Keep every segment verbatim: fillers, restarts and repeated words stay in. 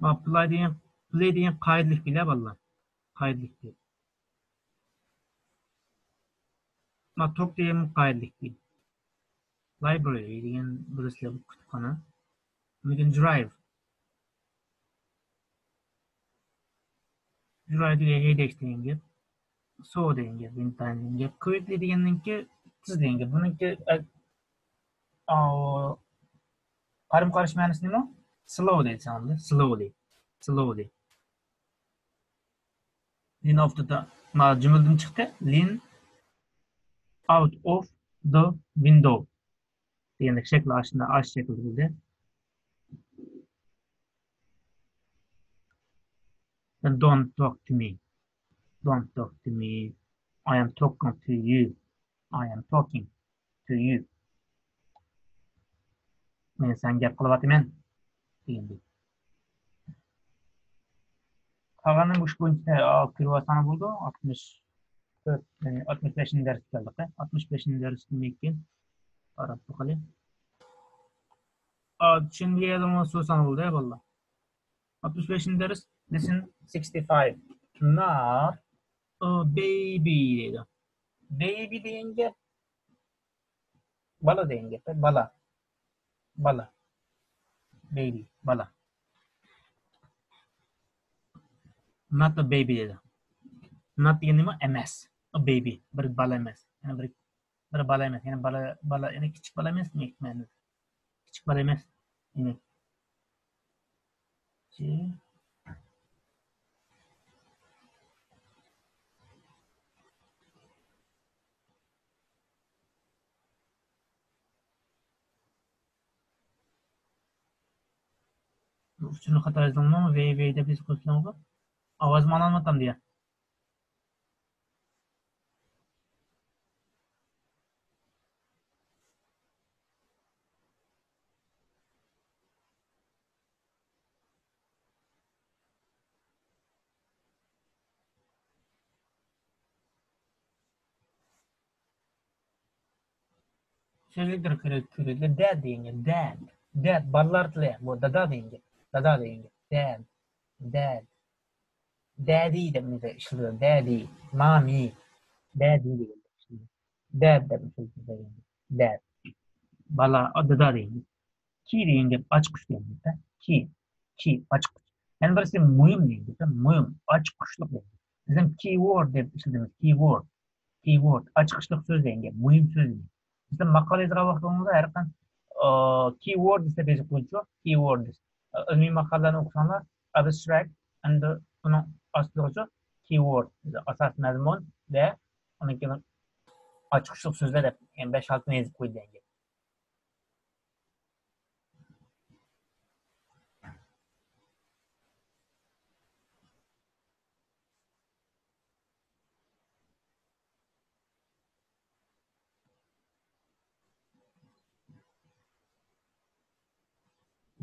ما پلاي دېگەن، پلاي دېگەن قائىدىلىك پېئىل، بالىلار. قائىدىلىك پېئىل. ما توك دېگەن قائىدىلىك پېئىل. لايبرارى دېگەن بىرسى كۇتۇپخانا. لېكىن درايۋ. درايۋ دېگەن ھەيدەش دېگەن گەپ. سو دېگەن گەپ، ئىنتايىن دېگەن گەپ. كۋىكلى دېگەننىڭكى تېز دېگەن گەپ. بۇنىڭكى، ئە، ئاۋۇ، قارىمۇ قارشى مەنىسى نېمە؟ سلوۋ دەيسەن، سلوۋلى. سلوۋلى. لىن ئاۋت ئوف دا، ما جۈملىدىن چىقتى. لىن ئاۋت ئوف دا ۋىندو دېگەندەك شەكىل ئاشۇنداق، ئاشۇ شەكىلدە بولدى. Don't talk to me. Don't talk to me. I am talking to you. I am talking to you. مەن سەن گەپ قىلىۋاتىمەن دېگەندەك. قالغاننى مۇشۇ بويىچە كۆرۈۋالساڭلار بولىدۇ. ئاتمىش تۆت، ئاتمىش بەشىنچى دەرسكە كەلدۇق. ئاتمىش بەشىنچى دەرستىن كېيىن قاراپ باقايلى. چۈشەنمىگەنلەر سورىساڭلار بولىدۇ، بالىلار. ئاتمىش بەشىنچى دەرس، lesson sixty five. نار، ئۇ، بەيبى دەيدۇ. بەيبى دېگەن گەپ بالا دېگەن گەپ، بالا. بالا. بەيبى، بالا. Not a baby دېدى. Not دېگەن نېمە؟ ئەمەس. A baby. بىر بالا ئەمەس. يەنى بىر، بىر بالا ئەمەس. يەنى بالا، بالا، يەنى كىچىك بالا ئەمەس. كىچىك بالا ئەمەس. دېمەك. ئۇچۇرنى خاتا يازدىڭمۇ؟ ۋېي، ۋېي دەپ يېزىپ قويۇپسىلەرغۇ. ئاۋازىمنى ئاڭلاماتامدۇ يا؟ سۆزلۈكلەر كۆرۈ-، كۆرۈلدى. دەد دېگەن گەپ. دەد. دەد. بالىلار تىلى. بۇ دادا دېگەن گەپ. دادا دېگەن گەپ. دەد. دەد. دەدى دەپ ئىشلىتىدۇ. دەدى. مامى. دەدى دېگەن گەپ. دەد دەپ ئىشلىتىدۇ. دەد. بالا. دادا دېگەن گەپ. كى دېگەن گەپ ئاچقۇچ دېگەن گەپ. كى. كى، ئاچقۇچ. يەنە بىرسى مۇھىم دېگەن گەپ. مۇھىم، ئاچقۇچلۇق دېگەن گەپ. بىز ھەم كىۋورد دەپ ئىشلىتىمىز. كىۋورد. كىۋورد، ئاچقۇچلۇق سۆز دېگەن گەپ، مۇھىم سۆز دېگەن. مەسىلەن، ماقالە يازغان ۋاقتىڭىزدا ھەر قانداق، ئا، كىۋوردس دەپ يېزىپ قويۇڭچۇ، كىۋوردس. ئا، ئىلمىي ماقالىلەرنى ئوقۇساڭلار، ئابستراكت ئەند ئۇنىڭ ئاستىدىغىچۇ كىۋورد، ئاساسىي مەزمۇن ۋە ئۇنىڭ كېيىن ئاچقۇچلۇق سۆزلەر دەپ، يەنى بەش-ئالتىنى يېزىپ قويدى دېگەن گەپ.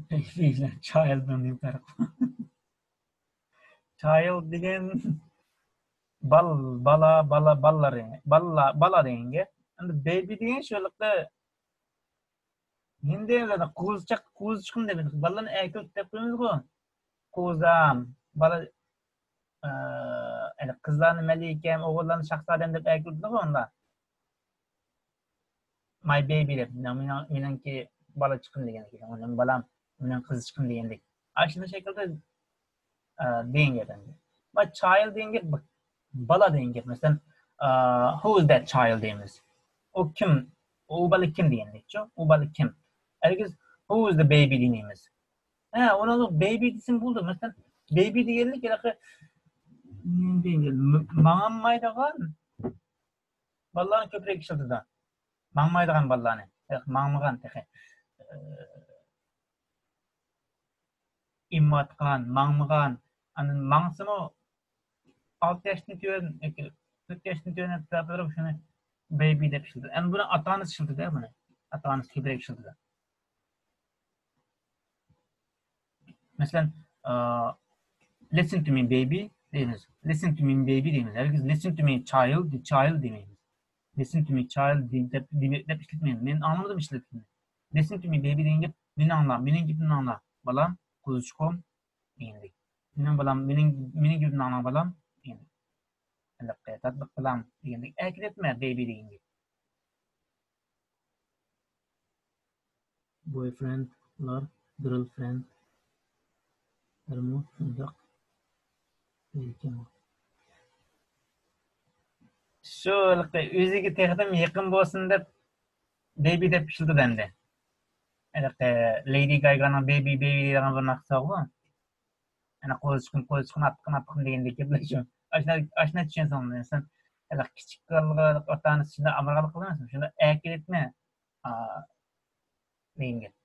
بەيبى بىلەن چايلدنىڭ نېمە پەرقى بار؟ چايلد دېگەن بال-، بالا، بالا، بالىلار دېگەن. بالا، بالا دېگەن گەپ. ئەمدى بەيبى دېگەن شۇ ھېلىقى ھىندى يەردە قوزىچاق، قوزىچىقىم دەپ، بالىلارنى ئەركىلىتىپ دەپ قويىمىزغۇ. قوزام، بالا، ئە، يەنى قىزلارنى مەلىكەم، ئوغۇللارنى شاھزادەم دەپ ئەركىلىتىدىغۇ ئۇنداق. ماي بەيبى دەپ، مېنىڭ، مېنىڭكى بالىچىقىم دېگەندەك، مېنىڭ بالام، مېنىڭ قىزچىقىم دېگەندەك. ئاشۇنداق شەكىلدە ئە، دېگەن گەپ ئەمدى. ما چايلد دېگەن گەپ، بالا دېگەن گەپ. مەسىلەن، ئە، who is that child دەيمىز. ئۇ كىم؟ ئۇ بالا كىم دېگەندەكچۇ؟ ئۇ بالا كىم؟ ھەرگىز who is the baby دېمەيمىز. ھە، ئۇنىڭغا بەيبى دېسەم بولىدۇ. مەسىلەن، بەيبى دېگەنلىك ھېلىقى، م-، ماڭالمايدىغان بالىلارنى كۆپرەك ئىشلىتىدۇ. ماڭمايدىغان بالىلارنى. ھېلىقى ماڭمىغان تېخى. ئە، ئېمىۋاتقان، ماڭمىغان، ئاندىن ماڭسىمۇ ئالتە ياشتىن تۆۋەن ياكى تۆت ياشتىن تۆۋەن ئەتراپلىرى شۇنى بەيبى دەپ ئىشلىتىدۇ. ئەمدى بۇنى ئاتا-ئانىسى ئىشلىتىدۇ، بۇنى. ئاتا-ئانىسى كۆپرەك ئىشلىتىدۇ. مەسىلەن، ئا، listen to me baby دەيمىز. Listen to me baby دەيمىز. ھەرگىز listen to me child، child دېمەيمىز. Listen to me, child دېيىپ، دېيىپ، دەپ ئىشلەتمەيمەن. مەن ئاڭلىمىدىم ئىشلەتكىنىنى. Listen to me, baby دېگەن گەپ، مېنى ئاڭلا، مېنىڭ گېپىمنى ئاڭلا، بالام، قوزىچىقىم دېگەندەك. مېنىڭ بالام، مېنىڭ، مېنىڭ گېپىمنى ئاڭلا، بالام دېگەندەك. ھېلىقى تاتلىق بالام دېگەندەك. ئەركىلەتمە، بەيبى دېگەن گەپ. بويفرېندلار، گىرلفرېندلەرمۇ شۇنداق دەيدىكەن. شۇ ھېلىقى ئۆزىگە تېخىدىن يېقىن بولسۇن دەپ، بەيبى دەپ ئىشلىتىدۇ ئەمدى. ھېلىقى لېيدى گاگانىڭ بەيبى، بەيبى دەيدىغان بىر ناخشىسى بارغۇ. ئەنە، قوزىچىقىم، قوزىچىقىم، ئاپىقىم، ئاپىقىم دېگەندەك گەپلەر شۇ. ئاشۇنداق، ئاشۇنداق چۈشەنسەڭ، مەسىلەن، ھېلىقى كىچىك بالىلار ئاتا-ئانىسى شۇنداق ئامراقلىق قىلماسمۇ؟ شۇنداق ئەركىلەتمە، ئا، دېگەن گەپ.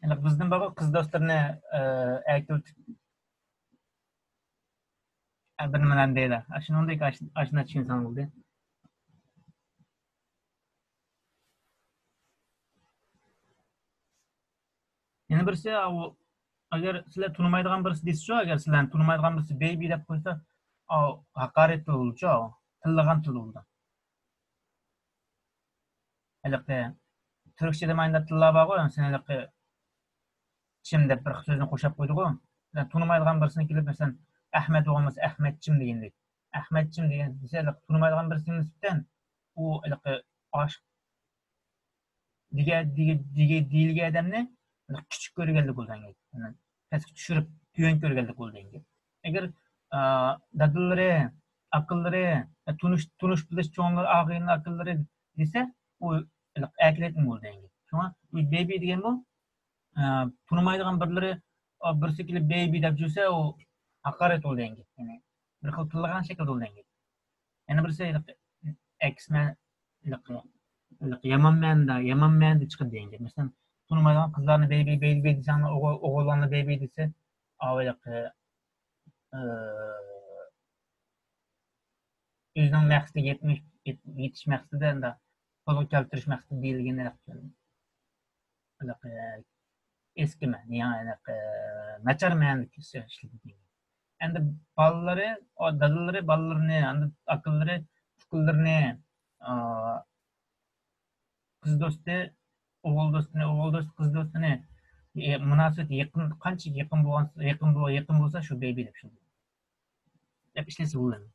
ھېلىقى بىزدىن بارغۇ قىز دوستلىرىنى، ئە، ئەركىلىتىپ، ئە، بىر نېمىلەرنى دەيدۇ. ئاشۇنىڭدەك ئاش-، ئاشۇنداق چۈشەنسەڭ بولدى. يەنە بىرسى، ئۇ، ئەگەر سىلەر تونۇمايدىغان بىرسى دېسىچۇ، ئەگەر سىلەرنى تونۇمايدىغان بىرسى بەيبى دەپ قويسا، ئاۋۇ ھاقارەت تىل بولىدۇچۇ، ئاۋۇ تىللىغان تىل بولىدۇ. ھېلىقى تۈركچىدە مانداق تىللار بارغۇ، سەن ھېلىقى چىم دەپ بىر خىل سۆزنى قوشاپ قويدىغۇ. سەن تونۇمايدىغان بىرسىنى كېلىپ، مەسىلەن، ئەھمەت بولمىسا ئەخمەتچىم دېگەندەك. ئەخمەتچىم دېگەن دېسە، ھېلىقى تونۇمايدىغان بىرسىگە نىسبەتەن ئۇ ھېلىقى ئاشىق دېگە-، دېگە-، دېگە-، دېيىلگەن ئادەمنى كىچىك كۆرگەنلىك بولىدۇ، يەنى پەسكە چۈشۈرۈپ، تۆۋەن كۆرگەنلىك بولىدۇ، يەنى. ئەگەر، ئا، دادىلىرى، ئاكىلىرى، تونۇش، تونۇش بىلىش چوڭلىرى، ئاغىنە ئاكىلىرى دېسە، ئۇ ئەركىلەتمە بولىدۇ، يەنى. شۇڭا بۇ بەيبى دېگەن بۇ، ئا، تونۇمايدىغان بىرلىرى، ئا، بىرسى كېلىپ بەيبى دەپ يۈرسە، ئۇ ھاقارەت بولىدۇ، يەنى. يەنى بىر خىل تىللىغان شەكىلدە بولىدۇ، يەنى. يەنە بىرسى ھېلىقى ئەكسىمە، ھېلىقى، ھېلىقى يامان مەنىدە، يامان مەنىدە چىقىدۇ دېگەن گەپ. مەسىلەن، تونۇمايدىغان قىزلارنى بەيبى، بەيبى دېسەڭ، ئوغۇل-، ئوغۇللارنى بەيبى دېسە، ئاۋۇ ھېلىقى، ئى، ئۆزىنىڭ مەقسىتىگە يەتمىش، يېت-، يېتىش مەقسىتىدە، ئەمدى قولغا كەلتۈرۈش مەقسىتىدە دېيىلگەن ھېلىقى ھېلىقى ئەسكىمە، يەنى ھېلىقى ناچار مەنىدىكى سۆز ئىشلىتىلگەن. ئەمدى بالىلىرى، ئۇ دادىلىرى بالىلىرىنى، ئەمدى ئاكىلىرى ئۇكىلىرىنى، ئا، قىز دوستى ئوغۇل دوستىنى، ئوغۇل دوستى قىز دوستىنى، ئى، مۇناسىۋىتى يېقىن، قانچە يېقىن بولغان، يېقىن بول-، يېقىن بولسا، شۇ بەيبى دەپ شۇ، دەپ ئىشلەتسە بولىدۇ.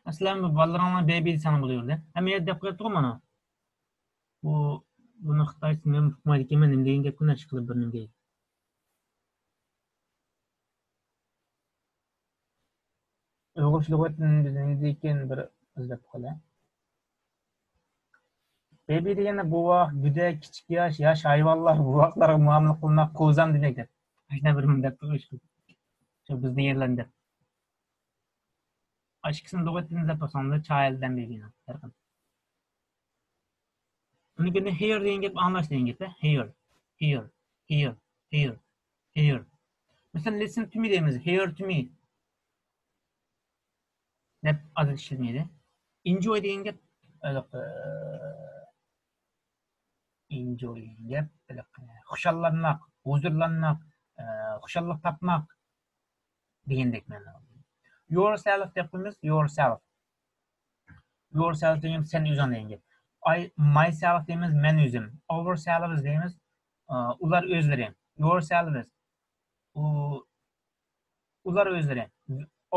ئەسلى ھەممە بالىلىرىڭلار بەيبى دېسەڭلار بولۇۋېرىدۇ. ھەممە يەردە دەپ قويۇپتىغۇ مانا. بۇ، بۇنى خىتايچىسىنى مەن ئۇقمايدىكەنمەن، نېمە دېگەن گەپكىنى ئىشقىلىپ بىر نېمە دەيدۇ. ئۇيغۇرچە لۇغەتتىن بىز نېمە دېيىكىن بىر ئىزدەپ باقايلى. بەيبى دېگەندە بوۋاق، گۆدەك، كىچىك ياش، ياش ھايۋانلار، بوۋاقلارغا مۇئامىلە قىلماق، قوزام دېمەك دەپ. ئاشۇنداق بىر مۇنداق قىلىش. شۇ بىز دېگەنلەرنى دەپ. ئاشۇ ئىككىسىنى لۇغەتتىن ئىزدەپ باقساڭلار، چايىلدەن بەيبى. ئۇنىڭ كېيىن here دېگەن گەپ ئاڭلاش دېگەن گەپ، ھە؟ Here، here، here، here، here. مەسىلەن، listen to me دەيمىز، here to me دەپ ئادەتتە ئىشلەتمەيدۇ. Enjoy دېگەن گەپ، ھېلىقى، enjoy دېگەن گەپ، ھېلىقى، خۇشاللانماق، ھۇزۇرلانماق، ئە، خۇشاللىق تاپماق دېگەندەك مەنىدە. Yourself دەپ قويىمىز، yourself. Yourself دېگەن سەن ئۆزۈڭ دېگەن گەپ. I، myself دەيمىز، مەن ئۆزۈم. Ourselves دەيمىز، ئۇلار ئۆزلىرى. Yourselves. ئۇ، ئۇلار ئۆزلىرى.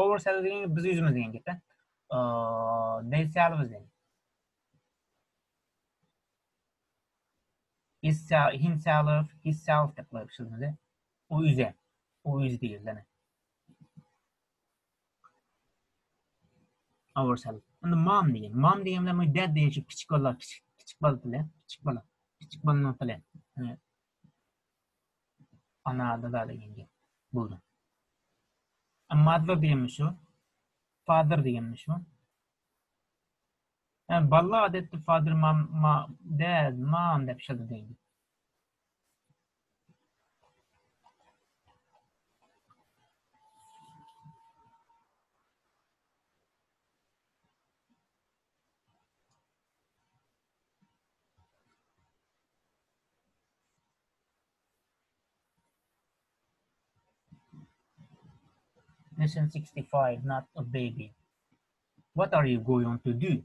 Ourselves دېگەن گەپ بىز ئۆزىمىز دېگەن گەپ. ئۇ، theyselves دەيمىز. His-، himself، hisself دەپ قويۇپ ئىشلىتىمىز. ئۇ ئۆزى. ئۇ ئۆزى دېگەنلەرنى. Ourself. ئەمدى mom دېگەن. Mom دېگەن بىلەن بۇ dad دېگەن شۇ كىچىك بالىلار، كىچىك، كىچىك بالا تىلى. كىچىك بالا. كىچىك بالىنىڭ تىلى. يەنى ئانا، دادا دېگەن گەپ. بولدى. Mother دېگەنمۇ شۇ. Father دېگەنمۇ شۇ. يەنى بالىلار ئادەتتە father، mom، ma-، dad، mom دەپ ئىشلىتىدۇ دەيدۇ. Lesson sixty-five, not a baby. What are you going to do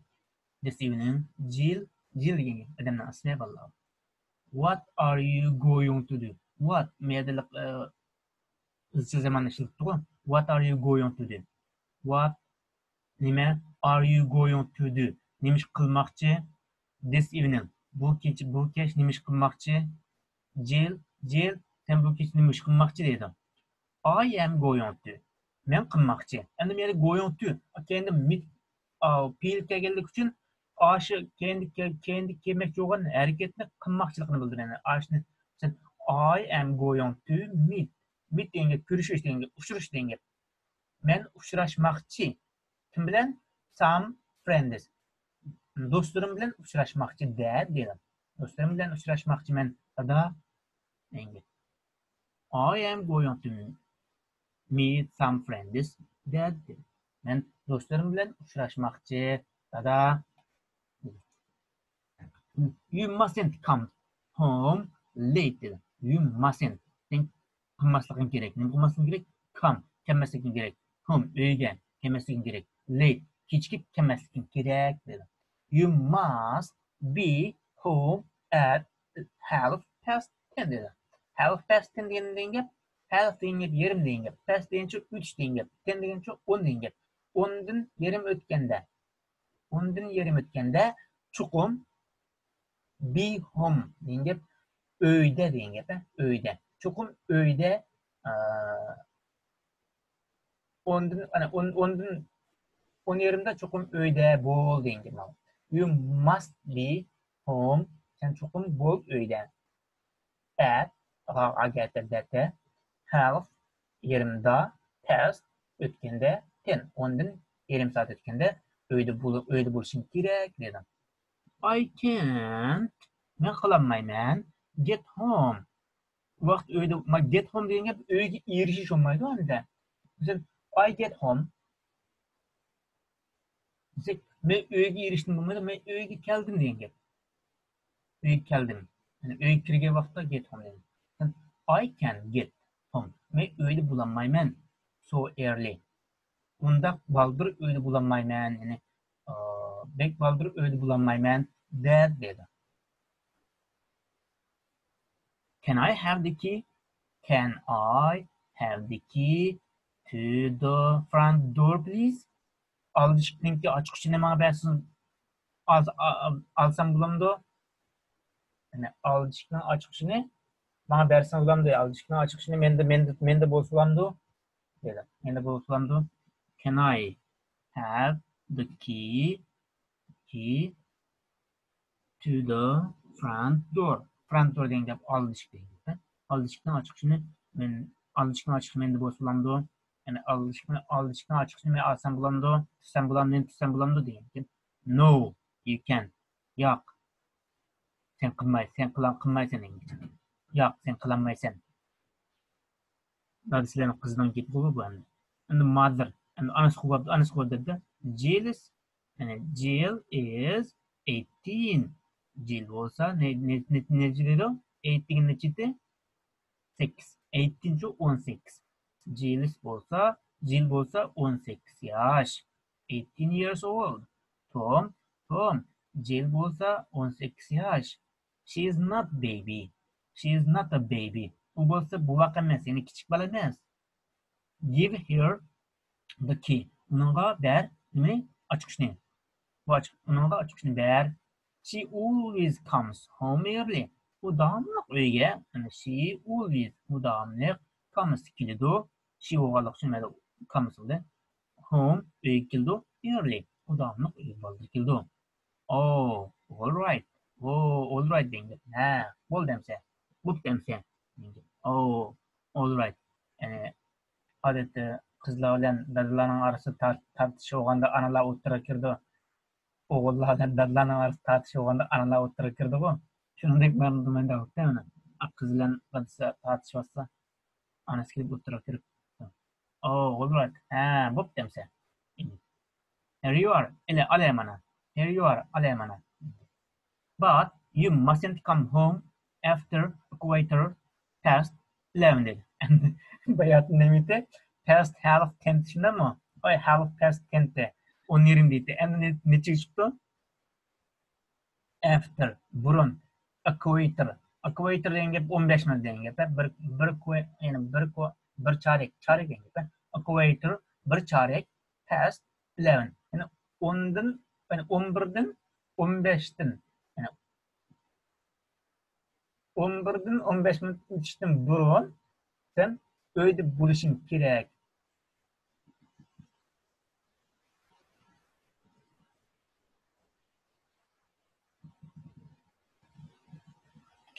this evening? Jill, Jill دېگەن ئادەمنىڭ ئىسمى بالىلار. What are you going to do? What مەدىلىق ئىزچىل زاماندا ئىشلىتىپتىغۇ. What are you going to do? What نېمە are you going to do? نېمە ئىش قىلماقچى؟ This evening بۇ كېچە، بۇ كەچ نېمە ئىش قىلماقچى؟ Jill, Jill سەن بۇ كېچە نېمە ئىش قىلماقچى دەيدۇ. I am going to مەن قىلماقچى. ئەمدى مەن going to كەينىدە مىت پېئىل كەلگەنلىكى ئۈچۈن ئاشۇ كەينىدە كەينىدە كەلمەكچى بولغان ھەرىكەتنى قىلماقچىلىقنى بىلدۈرىدۇ. ئاشۇنى مىسال I am going to meet. Meet دېگەن گەپ كۆرۈشۈش دېگەن گەپ، ئۇچرىشىش دېگەن گەپ. مەن ئۇچراشماقچى. كىم بىلەن؟ Some friends. دوستلىرىم بىلەن ئۇچراشماقچى دەد دېدىم. دوستلىرىم بىلەن ئۇچراشماقچىمەن دادا دېگەن گەپ. I am going to meet some friends دەد دېدىم. مەن دوستلىرىم بىلەن ئۇچراشماقچى دادا. You mustn't come home late دېدى. You mustn't. سەن قىلماسلىقىڭ كېرەك. نېمە قىلماسلىقىڭ كېرەك؟ Come كەلمەسلىكىڭ كېرەك. Home ئۆيگە كەلمەسلىكىڭ كېرەك. Late كېچىكىپ كەلمەسلىكىڭ كېرەك دېدى. You must be home at half past ten دېدى. Half past ten دېگەن، دېگەن گەپ، half دېگەن گەپ يېرىم دېگەن گەپ. Past دېگەنچە ئۆتۈش دېگەن گەپ. Ten دېگەنچە ئون دېگەن گەپ. ئوندىن يېرىم ئۆتكەندە ئوندىن يېرىم ئۆتكەندە چوقۇم be home دېگەن گەپ ئۆيدە دېگەن گەپ، ئۆيدە. چوقۇم ئۆيدە، ئوندىن، ئانا، ئون، ئوندىن، ئون يېرىمدا چوقۇم ئۆيدە بول دېگەن گەپ. You must be home، سەن چوقۇم بول ئۆيدە. At، ئاگەتە، دەتە، half، يېرىمدا، past، ئۆتكەندە، ten، ئوندىن يېرىم سائەت ئۆتكەندە ئۆيدە بول-، ئۆيدە بولۇشۇڭ كېرەك دېدىم. I can't، مەن قىلالمايمەن، get home. ۋاقىت ئۆيدە، ما-، get home دېگەن گەپ ئۆيگە ئېرىشىش بولمايدۇ ئەمدى. مەسىلەن، I get home دېسەك، مەن ئۆيگە ئېرىشتىم بولمايدۇ، مەن ئۆيگە كەلدىم دېگەن گەپ. ئۆيگە كەلدىم. يەنى ئۆيگە كىرگەن ۋاقىتتا get home دېگەن. I can't get home. مەن ئۆيدە بولالمايمەن. So early. ئۇنداق بالدۇر ئۆيدە بولالمايمەن. يەنى، ئا، بەك بالدۇر ئۆيدە بولالمايمەن. Dad دېدى. Can I have the key? Can I have the key to the front door, please? ئالدى ئىشىكنىڭكى ئاچقۇچىنى ماڭا بەرسىڭىز، ئال-، ئا-، ئالسام بولامدۇ؟ يەنى ئالدى ئىشىكنىڭ ئاچقۇچىنى ماڭا بەرسىڭىز بولامدۇ؟ ئالدى ئىشىكنىڭ ئاچقۇچىنى مەندە، مەندە، مەندە بولسا بولامدۇ؟ دېدى. مەندە بولسا بولامدۇ؟ Can I have the key, key to the front door. Front door دېگەن گەپ ئالدى ئىشىك دېگەن گەپ. ئالدى ئىشىكنىڭ ئاچقۇچىنى مەن، ئالدى ئىشىكنىڭ ئاچقۇچى مەندە بولسا بولامدۇ؟ يەنى ئالدى ئىشىكنى، ئالدى ئىشىكنىڭ ئاچقۇچىنى مەن ئالسام بولامدۇ؟ تۇتسام بولامدۇ؟ تۇتسام بولامدۇ دېگەن گەپ. No, you can't. ياق. سەن قىلماي-، سەن قىلا-، قىلمايسەن دېگەن گەپ. ياق، سەن قىلالمايسەن. دادىسى بىلەن قىزنىڭ گېپى بۇ، بۇ ئەمدى. ئەمدى mother، ئەمدى ئانىسى قويۇپ، ئانىسى قويۇپ دەپتۇ. Jill is، يەنى Jill is eighteen. Jill بولسا نە-، نە-، نە-، نەچچە دەيدۇ؟ Eight دېگەن نەچچە ئىدى؟ سەككىز. Eighteen شۇ ئون سەككىز. Jill is بولسا، Jill بولسا ئون سەككىز ياش. Eighteen years old. توم، توم. Jill بولسا ئون سەككىز ياش. She is not baby. She is not a baby. ئۇ بولسا بوۋاق ئەمەس، يەنى كىچىك بالا ئەمەس. Give her the key. ئۇنىڭغا بەر، نېمە؟ ئاچقۇچنى. بۇ ئاچ-، ئۇنىڭغا ئاچقۇچنى بەر. She always comes home early. ئۇ داۋاملىق ئۆيگە، يەنى she always، ئۇ داۋاملىق، comes كېلىدۇ. She بولغانلىقى ئۈچۈن مەندە comes بولدى. Home ئۆيگە كېلىدۇ، early ئۇ داۋاملىق ئۆيگە بالدۇر كېلىدۇ. Oh, all right. Oh, all right دېگەن گەپ. ھە، بولدى ئەمسە. بوپتۇ ئەمسە. دېگەن گەپ. Oh, all right. يەنى ئادەتتە قىزلار بىلەن دادىلارنىڭ ئارىسىدا تار-، تارتىشىش بولغاندا ئانىلار ئوتتۇرىغا كىرىدۇ. ئوغۇللار بىلەن دادىلارنىڭ ئارىسىدا تارتىشىش بولغاندا ئانىلار ئوتتۇرىغا كىرىدىغۇ. شۇنىڭدەك مەنىدە مەندە بوپتۇ مانا. قىز بىلەن دادىسى تارتىشىۋاتسا، ئانىسى كېلىپ ئوتتۇرىغا كىرىپ، Oh, all right. ھە، بوپتۇ ئەمسە. Here you are. ئېلە، ئالە مانا. Here you are. ئالە مانا. But you mustn't come home after a quarter past eleven دېدى. باياتىن نېمە ئىدى؟ past half ten شۇنداقمۇ؟ ھاي، half past ten. ئون يېرىم دەيتتى. ئەمدى نە-، نەچچىگە چىقتى؟ After، بۇرۇن. Equator. Equator دېگەن گەپ ئون بەش مىنۇت دېگەن گەپ. بىر، بىر كو-، يەنى بىر كو-، بىر چارەك، چارەك دېگەن گەپ. Equator، بىر چارەك، past eleven. يەنى ئوندىن، يەنى ئون بىردىن، ئون بەشتىن، يەنى ئون بىردىن ئون بەش مىنۇت ئۆتۈشتىن بۇرۇن سەن ئۆيدە بولۇشۇڭ كېرەك.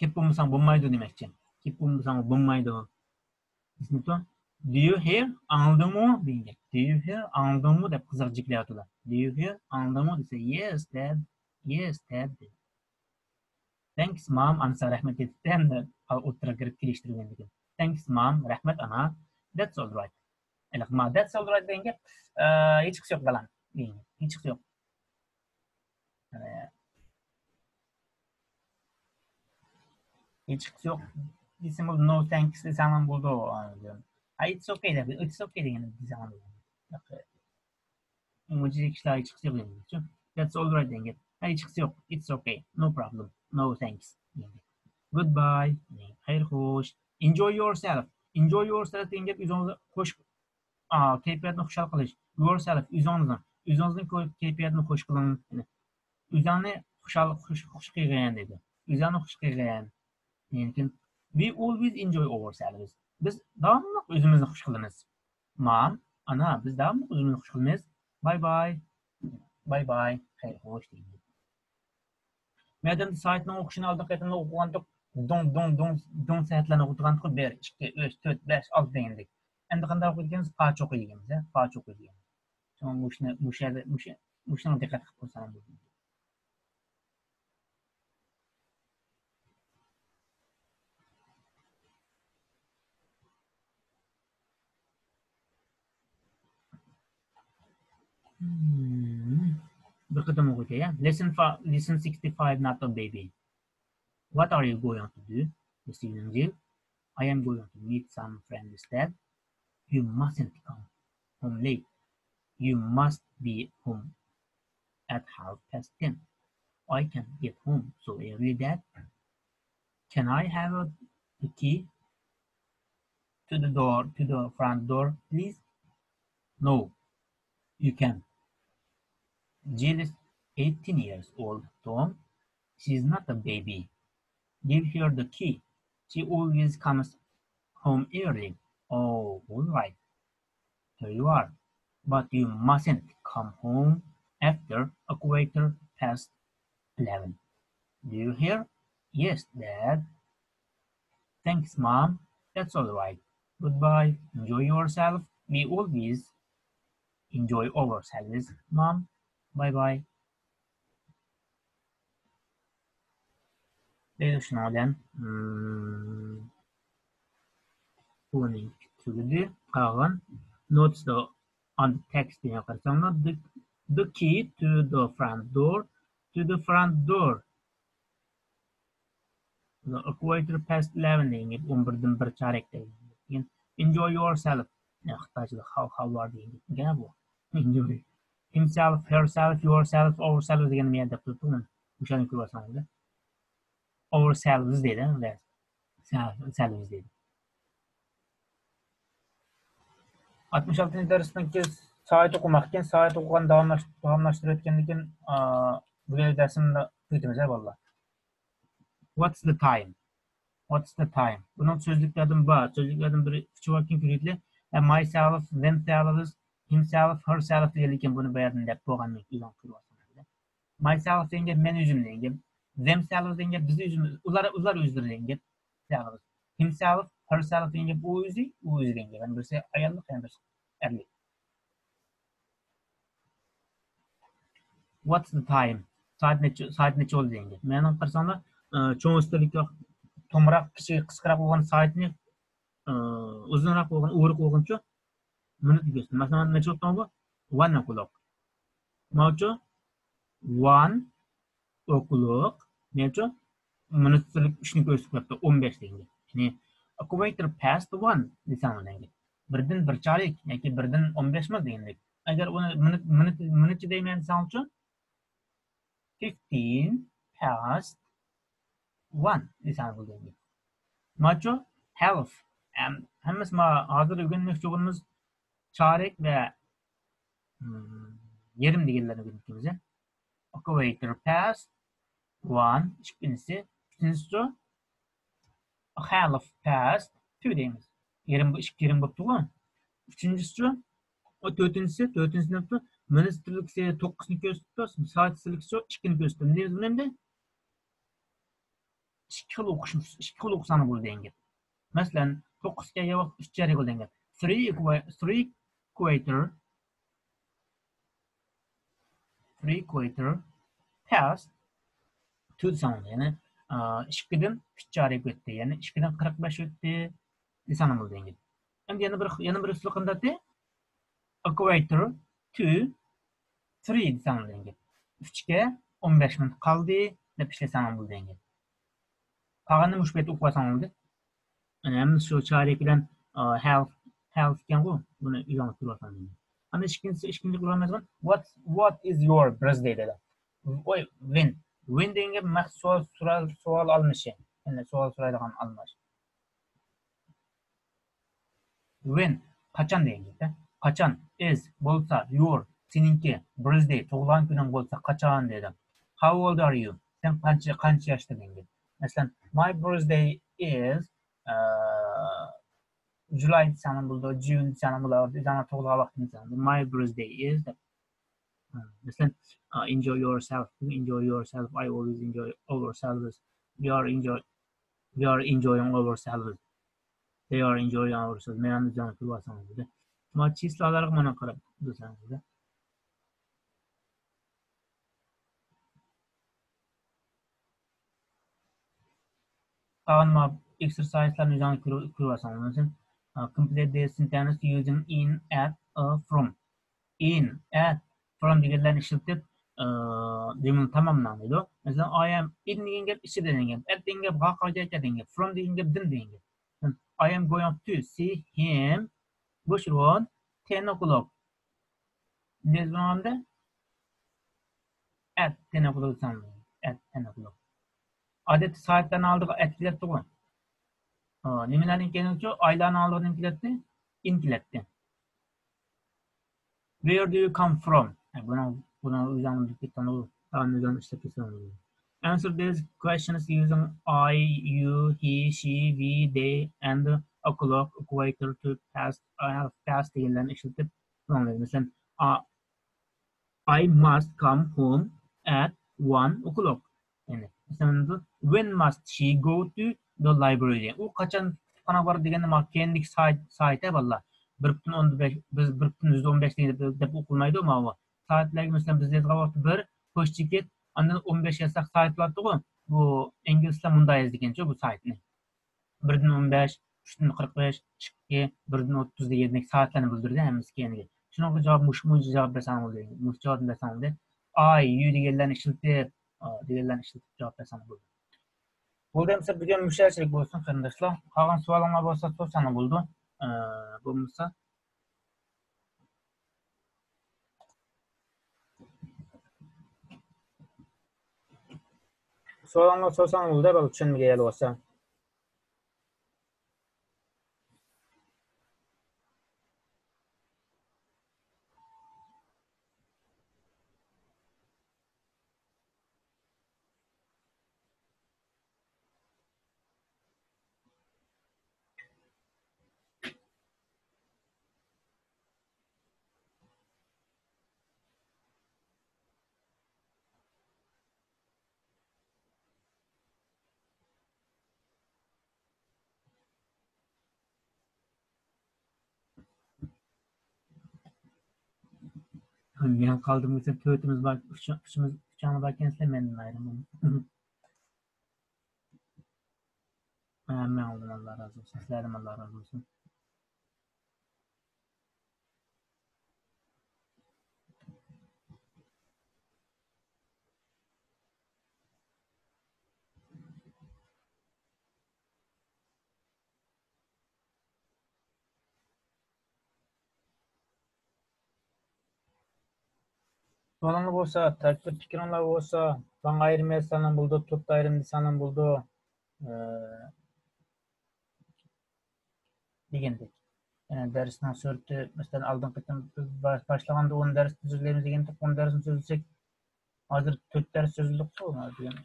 كېلىپ بولمىساڭ بولمايدۇ دېمەكچى. كېلىپ بولمىساڭ بولمايدۇ. Do you hear؟ ئاڭلىدىڭمۇ دېگەن گەپ. Do you hear؟ ئاڭلىدىڭمۇ دەپ قىزىق جىكلەۋاتىدۇ. Do you hear؟ ئاڭلىدىڭمۇ دېسە، yes, dad. Yes, dad. Thanks, mom. ئانىسىغا رەھمەت ئېيتىپتۇ ھەمدە ئوتتۇرىغا كىرىپ كېلىشتۈرگەندىكىن. Thanks, mom. رەھمەت، ئانا. That's all right. ھېلىقى ما، that's all right دېگەن گەپ، ئە، ھېچقىسى يوق، بالام. دېگەن گەپ. ھېچقىسى يوق. ئە، ھېچقىسى يوق دېسەم بولىدۇ. No thanks دېسەڭلار بولىدۇ. ئە، it's okay دەپ، it's okay دېگەن دېسەڭلار بولىدۇ. ياق. ئۇنچىلىك ئىشلار ھېچقىسى يوق دېگەنچۇ. That's all right دېگەن گەپ. ھە، ھېچقىسى يوق. It's okay. No problem. No thanks دېگەن گەپ. Goodbye. خەير خوش. Enjoy yourself. Enjoy yourself دېگەن گەپ ئۆزىڭىزنى خوش، ئا، كەيپىياتنى خۇشال قىلىش. Yourself، ئۆزىڭىزنى. ئۆزىڭىزنىڭ كەي-، كەيپىياتىنى خوش قىلىڭ. يەنى ئۆزۈڭنى خۇشال، خوش، خوش قىلغىن دەيدۇ. ئۆزۈڭنى خوش قىلغىن. لېكىن، we always enjoy ourselves. بىز داۋاملىق ئۆزىمىزنى خوش قىلىمىز. Mom، ئانا، بىز داۋاملىق ئۆزىمىزنى خوش قىلىمىز. باي باي. باي باي. خەير خوش دەيمىز. مەدەمدە سائەتنىڭ ئوقۇشىنى ئالدىنقى قېتىمدا ئوقۇغانتۇق. دۇڭ، دۇڭ، دۇڭ، دۇڭ سائەتلەرنى ئوقۇيدىغانتۇق. بىر، ئىككى، ئۈچ، تۆت، بەش، ئالتە دېگەندەك. ئەمدى قانداق ئوقۇيدىكەنمىز؟ پاچوق ئوقۇيدىكەنمىز، ھە؟ پاچوق ئوقۇيدىكەنمىز. شۇڭا مۇشۇنى، مۇشۇ يەردە، مۇشۇ، مۇشۇنىڭغا دىققەت قىلىپ قويساڭ بولىدۇ. Hmm. بىر قېتىم ئوقۇيتتى، يا. Lesson five, lesson sixty-five, not a baby. What are you going to do this evening, Jill? I am going to meet some friends, Dad. You mustn't come home late. You must be home at half past ten. I can't get home so early, Dad. Can I have a, the key to the door, to the front door, please? No, you can't. Jill is eighteen years old, Tom. She's not a baby. Give her the key. She always comes home early. Oh, all right. There you are. But you mustn't come home after a quarter past eleven. Do you hear? Yes, Dad. Thanks, Mom. That's all right. Goodbye. Enjoy yourself. We always enjoy ourselves, Mom. Bye bye. دەيدۇ. شۇنىڭ بىلەن، مم، بۇنىڭكى تۈگىدى. قالغان notes on the text دېگەن قارىساڭلار، the, the key to the front door, to the front door. A quarter past eleven دېگەن گەپ، ئون بىردىن بىر چارەك دېگەن گەپ. كېيىن enjoy yourself. يا، خىتايچىدا خاۋ خاۋ بار دېگەن گەپ ئىكەن بۇ. Enjoy. Himself, herself, yourself, ourself دېگەن نېمە دەپ تۇرۇپتۇ مانا. مۇشۇنى كۆرۈۋاتساڭلار. Ourselves دەيدۇ، selves دەيدۇ. ئاتمىش ئالتىنچى دەرسنىڭكى سائەت ئوقۇماق ئىكەن، سائەت ئوقۇغان داۋاملاش-، داۋاملاشتۇرۇۋەتكەندىن كېيىن، ئا، بۇ يەردە دەرسنى تۈگىتىمىز، ھە، بالىلار. What's the time? What's the time? بۇنىڭ سۆزلۈكلەردىن بار. سۆزلۈكلەردىن بىرى ئۈچى بار، كېيىن كۆرۈيلى. Myself, themselves, himself, herself دېگەنلىكىن بۇنى بۇ يەردىن دەپ بولغاندىن كېيىن كۆرۈۋاتىسىلەر. Myself دېگەن گەپ مەن ئۆزۈم دېگەن گەپ. Themselves دېگەن گەپ بىز ئۆزىمىز، ئۇلار، ئۇلار ئۆزلىرى دېگەن گەپ. Selves. Himself, herself دېگەن گەپ ئۇ ئۆزى، ئۇ ئۆزى دېگەن گەپ. يەنى بىرسى ئاياللىق، يەنە بىرسى ئەرلىك. What's the time? سائەت نەچچە، سائەت نەچچە بولدى دېگەن گەپ. مەنىڭ قارىساڭلار، ئە، چوڭ ئۈستەللىك تومراق، كىچىك، قىسقىراق بولغان سائەتنى، ئە، ئۇزۇنراق بولغان، ئورۇق بولغىنىچۇ مىنۇت دېگەن. مەسىلەن، نەچچە بولۇپتۇ بۇ؟ One o'clock. ماۋۇچۇ؟ One o'clock. نەچچە؟ مىنۇت سېلىپ ئۈچنى كۆرسىتىپ قويۇپتۇ، ئون بەش دېگەن گەپ. يەنى، a quarter past one دېسەڭلار دېگەن گەپ. بىردىن بىر چارەك ياكى بىردىن ئون بەش مىنۇت دېگەندەك. ئەگەر ئۇنى مىنۇت، مىنۇت، مىنۇتچە دەيمەن دېسەڭچۇ، fifteen past one دېسەڭ بولىدۇ. ماچۇ، half. ھەم-، ھەممىسى ما ھازىر ئۆگەنمەكچى بولغىنىمىز چارەك ۋە، م، يېرىم دېگەنلەرنى ئۆگىنىپتىمىز. Equator past one، ئىككىنچىسى، ئۈچىنچىسى، half past two دەيمىز. يېرىم، بۇ ئىككى يېرىم بوپتۇغۇ. ئۈچىنچىسىچۇ؟ ئۇ تۆتىنچىسى، تۆتىنچىسى نېمىپتۇ؟ مىنۇت سىرلىكىسى توققۇزنى كۆرسىتىپتۇ، سائەت سىرلىكىسىچۇ ئىككىنى كۆرسىتىپتۇ. نېمە دېيمىز بۇنى ئەمدى؟ ئىككى خىل ئوقۇش، ئىككى خىل ئوقۇساڭ بولىدۇ دېگەن گەپ. مەسىلەن، توققۇز كەلگەن ۋاقىت ئۈچ يەرگە بولىدۇ دېگەن گەپ. Three equa-، three equator three quarter past two دېسەڭ بولىدۇ. يەنى، ئىككىدىن ئۈچ چارەك ئۆتتى. يەنى ئىككىدىن قىرىق بەش ئۆتتى دېسەڭ بولىدۇ دېگەن گەپ. ئەمدى يەنە بىر، يەنە بىر ئۇسۇل قانداقتى؟ Equator two three دېسەڭ بولىدۇ دېگەن گەپ. ئۈچكە ئون بەش مىنۇت قالدى دەپ ئىشلىسەڭ بولىدۇ دېگەن گەپ. قالغىنىنى مۇشۇ پەيتتە ئوقۇۋالساڭ بولدى. يەنى ھەممىسى شۇ چارەك بىلەن، ئا، half، half ئىكەنغۇ، بۇنى ئۆزۈڭلار كۆرۈۋاتقان. ئەمدى ئىككىنچىسى، ئىككىنچى قىلىۋالمايدىغان، what، what is your birthday دەيدۇ. ۋوي، when. When دېگەن گەپ مەخسۇس سوئال، سوئال، سوئال ئالمىشى. يەنى سوئال سورايدىغان ئالماش. When، قاچان دېگەن گەپ. قاچان، is، بولسا، your، سېنىڭكى، birthday، تۇغۇلغان كۈنۈڭ بولسا، قاچان دەيدۇ. How old are you؟ سەن قانچە، قانچە ياشتا دېگەن گەپ. مەسىلەن، my birthday is، ئە، July دېسەڭ بولىدۇ، June دېسەڭ بولىدۇ، ئۆزۈڭنىڭ تۇغۇلغان ۋاقتىنى دېسەڭ. My birthday is دەپ. مەسىلەن، ئا، enjoy yourself، enjoy yourself، I always enjoy ourselves، we are enjoy، we are enjoying ourselves، they are enjoying ourselves. مەن ئۆزۈڭ كۈلۈۋالساڭ بولىدۇ. ما چىسلالارغا مانا قاراپ دېسەڭ بولىدۇ. قالغان ما ئېكسېرسايزلارنى ئۆزۈڭ كۆرۈۋالساڭ بولىدۇ. ئا، complete the sentence using in، at، a، from. In، at، from دېگەنلەرنى ئىشلىتىپ، ئا، جۈملىنى تاماملاڭ دەيدۇ. مەسىلەن، I am in دېگەن گەپ ئىچىدە دېگەن گەپ، at دېگەن گەپ ھاقارگەكە دېگەن گەپ، from دېگەن گەپ دىن دېگەن گەپ. I am going to see him بوش ئورۇن، ten o'clock. ئىندىيە بولغاندا، at ten o'clock دېسەڭ، at ten o'clock. ئادەتتە سائەتلەرنىڭ ئالدىغا at كېلەتتىغۇ. ئا، نېمىلەرنىڭ كەينىدىچۇ؟ ئايلارنىڭ ئالدىغا نېمە كېلەتتى؟ In كېلەتتى. Where do you come from؟ ھە، بۇنىڭ، بۇنىڭ ئۆزۈڭ بىلىپ كېتىڭلار. تامام ئۆزۈڭ ئىشلەپ كەتسەڭلار. Answer these questions using I, you, he, she, we, they, and o'clock, equator to past، ئا، past دېگەنلەرنى ئىشلىتىپ، مەسىلەن، ئا، I must come home at one o'clock. يەنى، مەسىلەن، when must she go to the library؟ ئۇ قاچان كۇتۇپخانىغا بارىدۇ دېگەندە، مانا كەينىدىكى سائەت، سائەت ھە بالىلار. بىر پۈتۈن ئوندىن بەش، بىز بىر پۈتۈن يۈزدە ئون بەش دېگەن دەپ، دەپ ئوقۇلمايدۇ ماۋۇ. سائەتلەرگە، مەسىلەن، بىز يازغان ۋاقىتتا بىر، پوچتىكىت، ئاندىن ئون بەش يازساق سائەت بولاتتىغۇ. بۇ ئىنگلىزلار مۇنداق يازىدىكەنچۇ بۇ سائەتنى. بىردىن ئون بەش، ئۈچتىن قىرىق بەش، ئىككى، بىردىن ئوتتۇز دېگەندەك سائەتلەرنى بىلدۈرىدۇ ھەممىسى كەينىگە. شۇنىڭغا جاۋاب مۇشۇ، مۇشۇ جاۋاب بەرسەڭ بولدى. مۇشۇ جاۋابنى بەرسەڭ بولدى. I، you دېگەنلەرنى ئىشلىتىپ، ئا، دېگەنلەرنى ئىشلىتىپ جاۋاب بەرسەڭ بولدى. بولدى، ئەمسە بۈگۈن مۇشۇ يەرچىلىك بولسۇن، قېرىنداشلار. قالغان سوئالىڭلار بولسا سورىساڭلار بولىدۇ. ئە، بولمىسا، سوئالىڭلار سورىساڭلار بولىدۇ، بەلكى چۈشەنمىگەن يەرلەر بولسا. مەن قالدىم دېسەم، تۆتىمىز بار، ئۈچ، ئۈچىمىز، ئۈچەڭلار باركەنسىلەر مەندىن ئايرىم. ھەممىڭلاردىن ئاللا رازى بولسۇن. سىلەردىن ئاللا رازى بولسۇن. سوئالىڭلار بولسا، تەكلىپ پىكرىڭلار بولسا، ماڭا ئايرىم يازساڭلار بولىدۇ، توپتا ئايرىم دېسەڭلار بولىدۇ. ئە، دېگەندەك. يەنە دەرسنىڭ سۈرئىتى، مەسىلەن، ئالدىنقى قېتىم بىز باش-، باشلىغاندا ئون دەرس سۆزلەيمىز دېگەندەك، ئون دەرسنى سۆزلىسەك، ھازىر تۆت دەرس سۆزلىدۇققۇ، دېگەن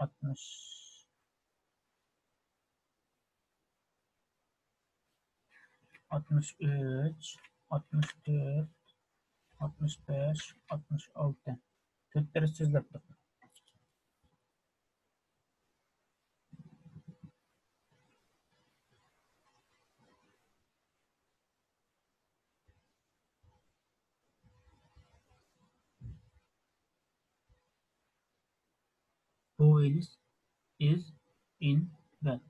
ئاتمىش، ئاتمىش ئۈچ، ئاتمىش تۆت، ئاتمىش بەش، ئاتمىش ئالتە. تۆت دەرس سۆزلەپتۇق. Who is, is in bed?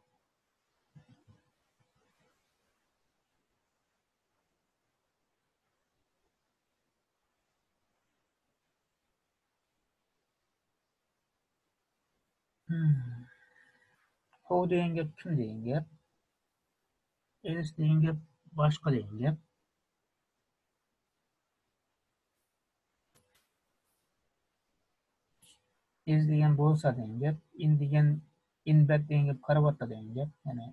Hmm. Who دېگەن گەپ كىم دېگەن گەپ؟ Is دېگەن گەپ باشقا دېگەن گەپ. Is دېگەن بولسا دېگەن گەپ. In دېگەن، in bed دېگەن گەپ كارىۋاتتا دېگەن گەپ. يەنى،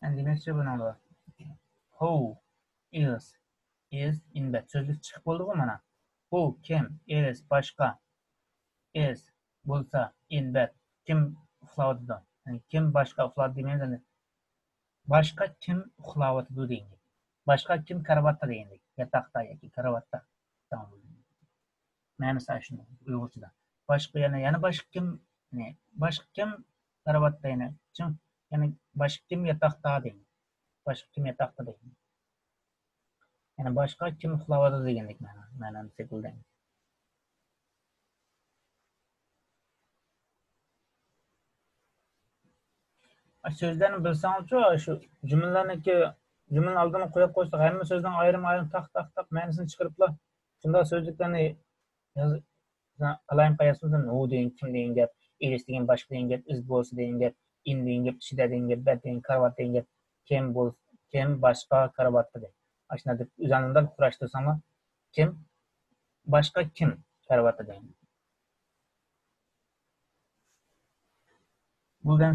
يەنى دېمەكچى بۇنىڭدا، who is, is in bed. سۆزلۈك چىقىپ بولدىغۇ مانا. Who، كىم، is، باشقا، is، بولسا، in bed، كىم ئۇخلاۋاتىدۇ. يەنى كىم باشقا ئۇخلاۋاتىدۇ دېمەيمىز، يەنى باشقا كىم ئۇخلاۋاتىدۇ دېگەن گەپ. باشقا كىم كارىۋاتتا دېگەندەك. ياتاقتا ياكى كارىۋاتتا. مەنىسى ئاشۇنداق ئۇيغۇرچىدا. باشقا يەنە، يەنە باشقا كىم، يەنى باشقا كىم كارىۋاتتا يەنە. چىڭ، يەنى باشقا كىم ياتاقتا دېگەن. باشقا كىم ياتاقتا دېگەن. يەنى باشقا كىم ئۇخلاۋاتىدۇ دېگەندەك مەنا، مەنانى شەكىلدە. سۆزلەرنى بىلسەڭلارچۇ، شۇ جۈملىلەرنىكى، جۈملىنى ئالدىمغا قويۇپ قويساق، ھەممە سۆزنىڭ ئايرىم-ئايرىم تاق، تاق، تاق مەنىسىنى چىقىرىپلا، شۇنداق سۆزلۈكلەرنى ياز-، قالايمىقان يازسىڭىزدا، who دېگەن كىم دېگەن گەپ، is دېگەن باشقا دېگەن گەپ، is بولسا دېگەن گەپ، in دېگەن گەپ، ئىچىدە دېگەن گەپ، bed دېگەن كارىۋات دېگەن گەپ، كىم بولسا، كىم باشقا كارىۋاتتا دەپ. ئاشۇنداق دەپ ئۆزۈڭلار قۇراشتۇرساڭلار، كىم باشقا كىم كارىۋاتتا دەيمىز. بۇ دەن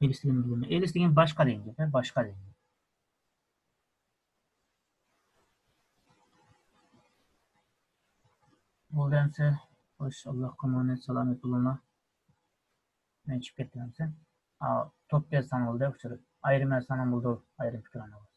ئېلىس دېگەن بىلىمەن. ئېلىس دېگەن باشقا دېگەن گەپ، باشقا دېگەن گەپ. بۇ دەنسە، خوش، ئاللاھقا ئامانەت، سالامەت بولۇڭلار. مەن چىقىپ كەتتىم ئەمسە. ئا، توپ يازساڭ بولدى، ئۇچۇر. ئايرىم يازساڭ بولدى، ئايرىم پىكىر ئاڭلاۋاتىدۇ.